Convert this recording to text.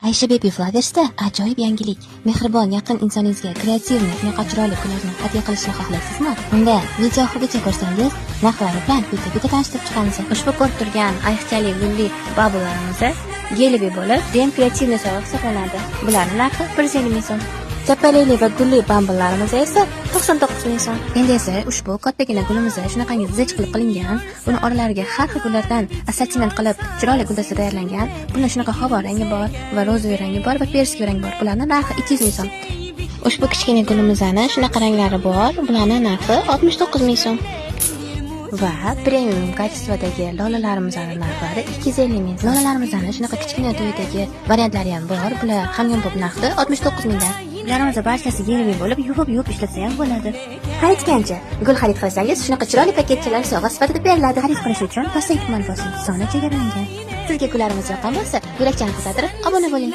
Aisha Baby Flowers'da ajoyib yangilik. Mehribon yaqin insoningizga креативный, shunaqa chiroyli gullarni hadya qilishni xohlaysizmi? Unda video oxirigacha ko'rsangiz, narxlari bilan bitta-bitta tanishtirib chiqamiz. Ushbu ko'rib turgan ayiqchali gulli bubblelarimiz гелевый bo'lib, dem креативный sovg'a hisoblanadi. Bularning narxi 150 ming so'm. Kapalakli va gulli bubblelarimiz esa 99 ming so'm. Endi esa ushbu kattagina gulimiz shunaqangi zich qilib qilingan. Buni oralariga har xil gullardan assortiment qilib chiroyli guldasta tayyorlangan. Buni shunaqa havo rangi bor va розовый rangi bor va персиковый rangi bor. Bularning narxi 200 ming so'm. Ushbu kichkina gulimizni shunaqa ranglari bor. Bularning narxi 69 ming so'm. Va premium качество dagi lolalarimizni narxlari 250 ming. Lolalarimizni shunaqa kichkina to'ydagi variantlari ham bor. Bular hamyonbop narxi 69 mingdan. Bularimiz barchasi гелевый bo'lib, yuvib-yuvib ishlatsa ham bo'ladi. Aytgancha, gul xarid qilsangiz, shunaqa chiroyli paketchalar sovg'a sifatida beriladi. Xarid qilish uchun pastdagi tugmani bosing. Soni chegaralangan. Sizga gullarimiz yoqqan bo'lsa, yurakchani qizartirib, obuna bo'ling.